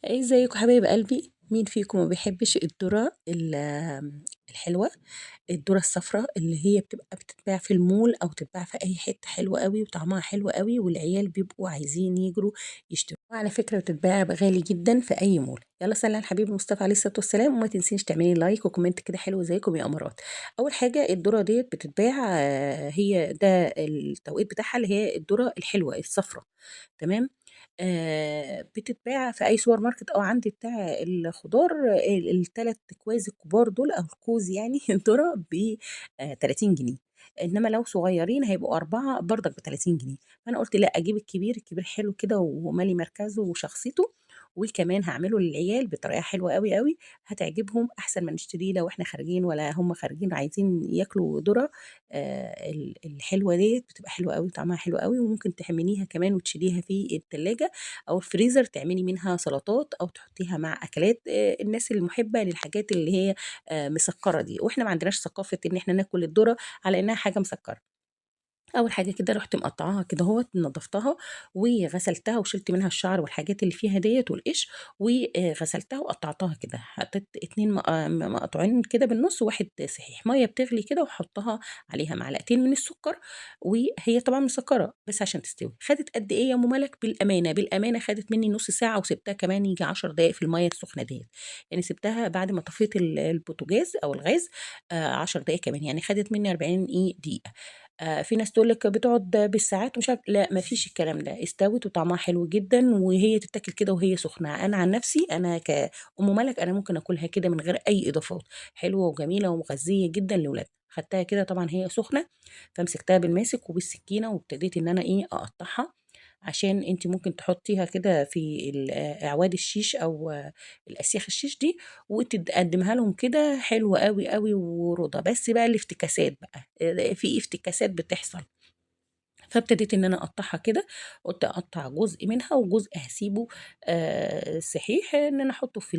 ازيكم حبايب قلبي؟ مين فيكم ما بيحبش الذرة الحلوة، الذرة الصفراء اللي هي بتبقى بتتباع في المول أو تتباع في أي حتة، حلوة قوي وطعمها حلو قوي، والعيال بيبقوا عايزين يجروا يشتروا. وعلى فكرة بتتباع غالي جدا في أي مول. يلا صلي على الحبيب المصطفى عليه الصلاة والسلام، وما تنسيش تعملي like و comment كده حلو زيكم يا قمرات. أول حاجة الذرة ديت بتتباع، هي ده التوقيت بتاعها اللي هي الذرة الحلوة الصفراء، تمام؟ بتتباع في أي سوبر ماركت أو عند بتاع الخضار. التلات كواز الكبار دول أو الكوز الذرة ب 30 جنيه، إنما لو صغيرين هيبقوا 4 برضك ب30 جنيه. فأنا قلت لا أجيب الكبير، الكبير حلو كده ومالي مركزه وشخصيته، وكمان هعمله للعيال بطريقة حلوة قوي قوي هتعجبهم، أحسن ما نشتريه لو إحنا خارجين ولا هم خارجين عايزين ياكلوا ذرة. الحلوة ديت بتبقى حلوة قوي، طعمها حلو قوي، وممكن تحمليها كمان وتشيليها في التلاجة أو الفريزر، تعملي منها سلطات أو تحطيها مع أكلات. الناس المحبة للحاجات اللي هي مسكرة دي، وإحنا ما عندناش ثقافة إن إحنا ناكل الذرة على إنها حاجة مسكرة. أول حاجة كده رحت مقطعاها كده اهوت، نضفتها وغسلتها وشلت منها الشعر والحاجات اللي فيها ديت والقش، وغسلتها وقطعتها كده، حطيت 2 مقطوعين كده بالنص وواحد صحيح. ميه بتغلي كده وحطها عليها معلقتين من السكر، وهي طبعا مسكره بس عشان تستوي. خدت قد ايه يا ام ملك؟ بالامانه بالامانه خدت مني نص ساعه، وسبتها كمان يجي 10 دقائق في الميه السخنه ديت، يعني سبتها بعد ما طفيت البوتاجاز او الغاز، 10 دقائق كمان، يعني خدت مني 40 دقيقه. في ناس تقول لك بتقعد بالساعات ومش عارف، لا ما فيش الكلام ده، استوت وطعمها حلو جدا، وهي تتاكل كده وهي سخنه. انا عن نفسي انا كأم ملك انا ممكن اكلها كده من غير اي اضافات، حلوه وجميله ومغذيه جدا لاولادنا. خدتها كده طبعا هي سخنه، فمسكتها بالماسك وبالسكينه وابتديت ان انا اقطعها، عشان انت ممكن تحطيها كده في اعواد الشيش او الاسياخ الشيش دي وتقدمها لهم كده، حلوه قوي قوي ورضا. بس بقى الافتكاسات بقى، في افتكاسات بتحصل. فابتديت ان انا اقطعها كده، قلت اقطع جزء منها وجزء هسيبه، صحيح ان انا احطه في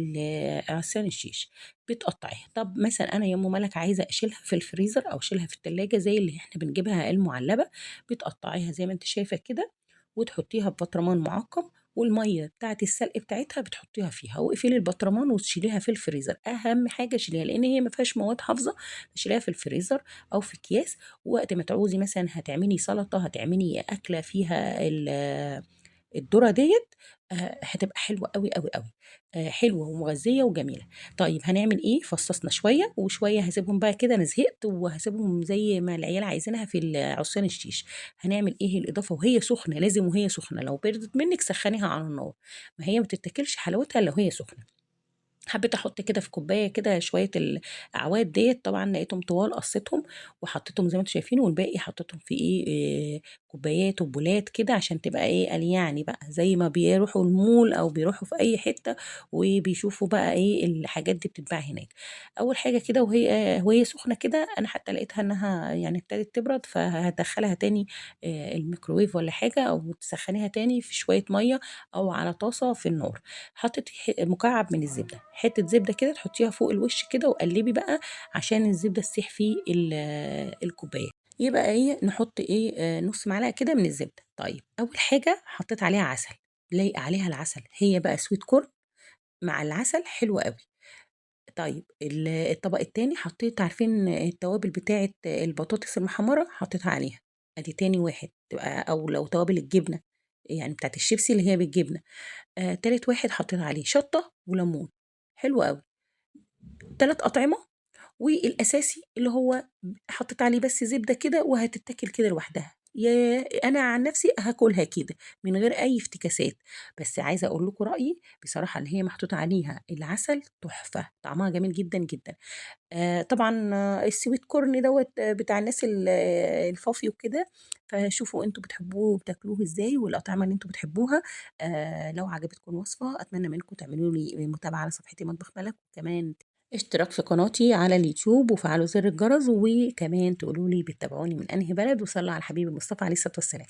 عصيان الشيش. بتقطعيها. طب مثلا انا يا ام ملك عايزه اشيلها في الفريزر او اشيلها في التلاجة زي اللي احنا بنجيبها المعلبه، بتقطعيها زي ما انت شايفه كده وتحطيها في بطرمان معقم، والميه بتاعت السلق بتاعتها بتحطيها فيها، واقفلي البطرمان وتشيليها في الفريزر. اهم حاجه شيليها لان هي ما فيهاش مواد حافظه، شيليها في الفريزر او في اكياس. وقت ما تعوزي مثلا هتعملي سلطه، هتعملي اكله فيها الذره ديت، هتبقى حلوه قوي قوي قوي، حلوه ومغذيه وجميله. طيب هنعمل ايه؟ فصصنا شويه وشويه، هسيبهم بقى كده، انا زهقت وهسيبهم زي ما العيال عايزينها في عصيان الشيش. هنعمل ايه؟ الاضافه وهي سخنه، لازم وهي سخنه، لو بردت منك سخنيها على النار، ما هي ما بتتاكلش حلاوتها الا وهي سخنه. حبيت احط كده في كوبايه كده شويه الاعواد ديت، طبعا لقيتهم طوال قصيتهم وحطيتهم زي ما انتم شايفين، والباقي حطيتهم في كوبايات وبولات كده عشان تبقى قال يعني بقى زي ما بيروحوا المول او بيروحوا في اي حته وبيشوفوا بقى الحاجات دي بتتباع هناك. اول حاجه كده وهي سخنه كده، انا حتى لقيتها انها ابتدت تبرد، فهدخلها تاني، الميكروويف ولا حاجه، او تسخنيها تاني في شويه ميه او على طاسه في النار. حطيت مكعب من الزبده، حته زبده كده تحطيها فوق الوش كده، وقلبي بقى عشان الزبده تسيح في الكوبايه. يبقى نحط نص معلقه كده من الزبده. طيب اول حاجه حطيت عليها عسل، لايق عليها العسل، هي بقى sweet corn مع العسل حلوه قوي. طيب الطبق التاني حطيت، عارفين التوابل بتاعه البطاطس المحمره، حطيتها عليها، ادي تاني واحد تبقى، او لو توابل الجبنه يعني بتاعه الشيبسي اللي هي بالجبنه. تالت واحد حطيت عليه شطه وليمون، حلو قوي. 3 اطعمه، والاساسي اللي هو حطيت عليه بس زبده كده وهتتاكل كده لوحدها. يا انا عن نفسي هاكلها كده من غير اي افتكاسات، بس عايزه اقول لكم رايي بصراحه اللي هي محطوط عليها العسل تحفه، طعمها جميل جدا جدا. طبعا ال sweet corn دوت بتاع الناس الفافي وكده، فشوفوا انتوا بتحبوه وبتاكلوه ازاي والاطعمه اللي انتوا بتحبوها. لو عجبتكم الوصفه اتمنى منكم تعملوا لي متابعه على صفحتي مطبخ ملك، وكمان اشتراك في قناتي على اليوتيوب وفعلوا زر الجرس، وكمان تقولوا لي بتتابعوني من انهي بلد. وصلوا على الحبيب المصطفى عليه الصلاه والسلام.